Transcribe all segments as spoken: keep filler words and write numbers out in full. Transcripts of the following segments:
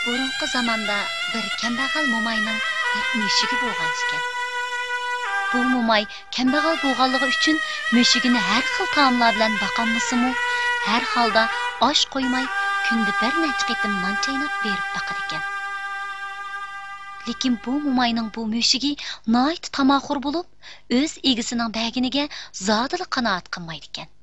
بۇرۇنقى زاماندا بىر كەمبەغەل موماينىڭ بىر مۈشۈكى بولغان ئىكەن. بۇ موماي كەمبەغەل بولغانلىقى ئۈچۈن مۈشۈكىنى ھەر خىل تائاملار بىلەن باقالمىسىمۇ، ھەر ھالدا ئاش قويماي، كۈندە بىر نەچچە قېتىم نان چايناپ بېرىپ باقىدىكەن. لېكىن بۇ موماينىڭ بۇ مۈشۈكى ناھايىتى تاماخور بولۇپ، ئۆز ئىگىسىنىڭ بەرگىنىگە زادىلا قانائەت قىلمايدىكەن.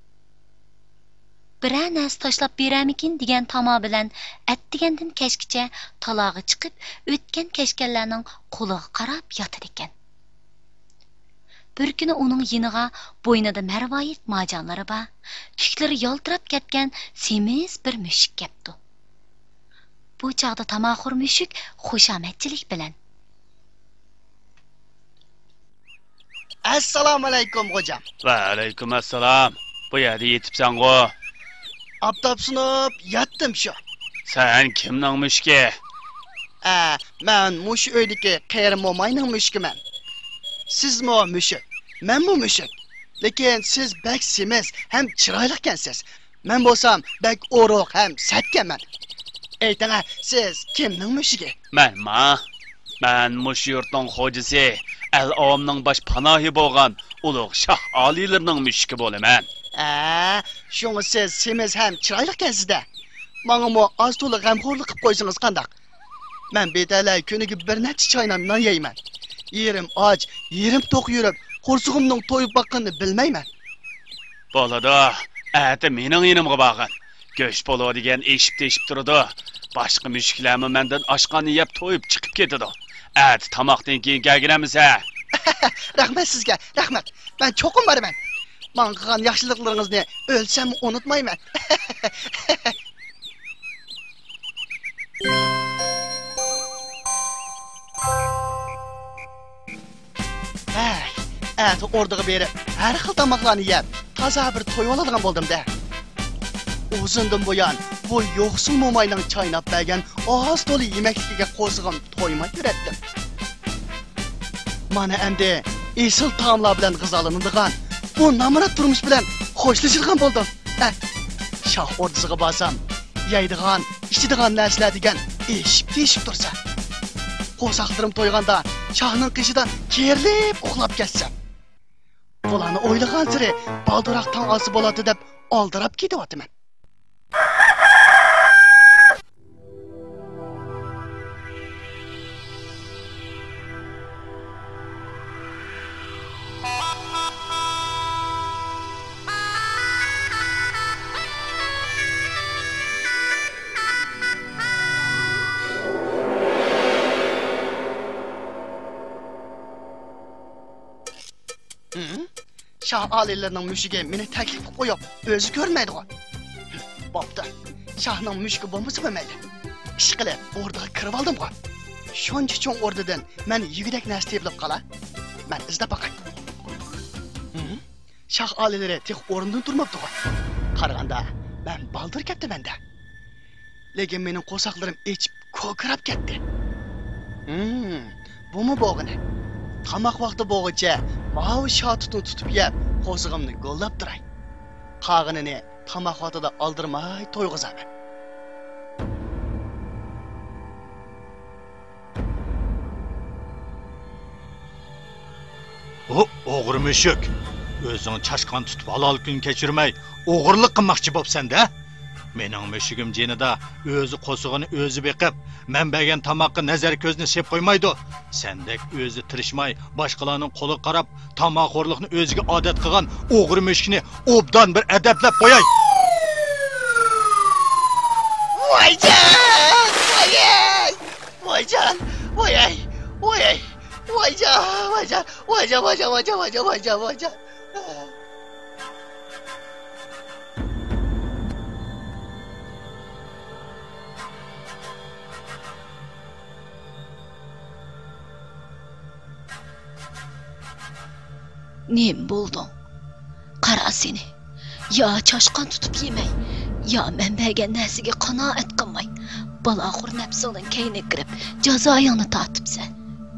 بىرەر نەرسە تاشلاپ بېرەرمىكىن دېگەن تاما بىلەن ئەتىگەندىن كەچكىچە تالاغا چىقىپ، ئۆتكەن-كەچكەنلەرنىڭ قولىغا قاراپ ياتىدىكەن. بىر كۈنى ئۇنىڭ يېنىغا بوينىدا مەرۋايىت مارجانلىرى بار، تۈكلىرى يالتىراپ كەتكەن سېمىز بىر مۈشۈك كەپتۇ. بۇ چاغدا تاماخور مۈشۈك خۇشامەتچىلىك بىلەن: ئەسسالامۇئەلەيكۇم، خوجام. ۋەئەلەيكۇم ئەسسالام. بۇ يەردە يېتىپسەنغۇ؟ ئاپتاپسىنىپ ياتتىم شۇ. سەن كىمنىڭ مۈشۈكى؟ ئە، مەن مۇشۇ ئۆيدىكى قېرى موماينىڭ مۈشۈكىمەن. سىزمۇ مۈشۈك، مەنمۇ مۈشۈك. لېكىن سىز بەك سېمىز ھەم چىرايلىقكەنسىز. مەن بولسام بەك ئورۇق ھەم سەتكەنمەن. ئېيتىڭە، سىز كىمنىڭ مۈشۈكى؟ مەنما؟ مەن مۇشۇ يۇرتنىڭ خوجىسى، ئەل-ئاۋامنىڭ باش پاناھى بولغان ئۇلۇغ شاھ ئالىيلىرىنىڭ مۈشۈكى بولىمەن. ئە، شۇڭا سىز سېمىز ھەم چىرايلىقكەنسىز-دە. ماڭىمۇ ئاز-تولا غەمخورلۇق قىپ قويسىڭىز قانداق؟ مەن بىتەلەي كۈنىگە بىر نەچچە چاينام نان يەيمەن. يېرىم ئاچ، يېرىم توق يۈرۈپ، قورسىقىمنىڭ تويۇپ باققىنىنى بىلمەيمەن. بولىدۇ، ئەتە مېنىڭ يېنىمغا بارغىن. گۆش پولۇ دېگەن ئېشىپ-تېشىپ تۇرىدۇ. باشقا مۈشۈكلەرمۇ مەندىن ئاشقاننى يەپ تويۇپ چىقىپ كېتىدۇ. ئەتە تاماقتىن كېيىن كەلگىنەمسە. رەھمەت سىزگە، رەھمەت. مەن چوقۇم بارىمەن. ماڭا قىلغان ياخشىلىقلىرىڭىزنى ئۆلسەممۇ ئۇنتۇمايمەن. ھەي، ئەتە ئوردىغا بېرىپ، ھەر خىل تاماقلارنى يەپ، تازا بىر تويۇۋالىدىغان بولدۇم-دە. ئۇزۇندىن بۇيان بۇ يوقسۇل موماينىڭ چايناپ بەرگەن ئاز-تولا يېمەكلىكىگە قورسىقىم تويماي يۈرەتتىم. مانا ئەمدى ئېسىل تائاملار بىلەن غىزالىنىدىغان، بۇ نامرات تۇرمۇش بىلەن خوشلىشىدىغان بولدۇم. ھە، شاھ ئوردىسىغا بارسام، يەيدىغان، ئىچىدىغان نەرسىلەر دېگەن ئېشىپ-تېشىپ تۇرسا، قورساقلىرىم تويغاندا شاھنىڭ قېشىدا كېرىلىپ ئۇخلاپ كەتسەم، بۇلارنى ئويلىغانسېرى بالدۇرراق تاڭ ئاتسا بولاتتى دەپ ئالدىراپ كېتىۋاتىمەن. ھىم؟ شاھ ئالىيلىرىنىڭ مۈشۈكى مېنى تەكلىپ قىلىپ قويۇپ، ئۆزى كۆرۈنمەيدىغۇ. بوپتۇ، شاھنىڭ مۈشۈكى بولمىسىمۇ مەيلى. ئىشقىلىپ، ئوردىغا كىرىۋالدىمغۇ. شۇنچە چوڭ ئوردىدىن مەن يېگۈدەك نەرسە تېپىلىپ قالا. مەن ئىزدەپ باقاي. ھىم؟ شاھ ئالىيلىرى تېخى ئورنىدىن تۇرماپتىغۇ. قارىغاندا، مەن بالدۇر كەپتىمەن-دە. لېكىن مېنىڭ قورساقلىرىم ئېچىپ، كوكىراپ كەتتى. ھىم، بۇمۇ بولغىنى. تاماق ۋاقتى بولغۇچە ماۋۇ شاتۇتنى تۇتۇپ يەپ، قورسىقىمنى گوللاپ تۇراي. قالغىنىنى تاماق ۋاقتىدا ئالدىرىماي تويغۇزارمەن. ھو، ئوغرى مۈشۈك! ئۆزۈڭ چاشقان تۇتۇپ ھالال كۈن كەچۈرمەي، ئوغرىلىق قىلماقچى بوپسەن-دە! مېنىڭ مۈشۈكۈم جېنىدا ئۆزى قورسىقىنى ئۆزى بېقىپ، مەن بەرگەن تاماققا نەزەر كۆزىنى سېپ قويمايدۇ. سەندەك ئۆزى تىرىشماي، باشقىلارنىڭ قولىغا قاراپ، تاماخورلۇقنى ئۆزىگە ئادەت قىلغان ئوغرى مۈشۈكنى ئوبدان بىر ئەدەپلەپ قوياي! ۋايجان! ۋاياي! ۋايجان! ۋاياي! ۋاياي! ۋايجان! ۋايجان! ۋايجان! ۋايجان! ۋايجان! ۋايجان! ۋايجان! نېمە بولدۇڭ؟ قارا سېنى. يا چاشقان تۇتۇپ يېمەي، يا مەن بەرگەن نەرسىگە قانائەت قىلماي، بالاخور نەپسىڭنىڭ كەينىگە كىرىپ، جازايىڭنى تارتىپسەن.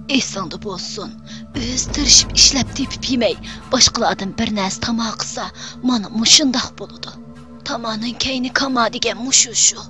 ئېسىڭدە بولسۇن، ئۆزى تىرىشىپ ئىشلەپ تېپىپ يېمەي، باشقىلاردىن بىر نەرسە تاما قىلسا، مانا مۇشۇنداق بولىدۇ. تامانىڭ كەينى كاما دېگەن مۇشۇ شۇ.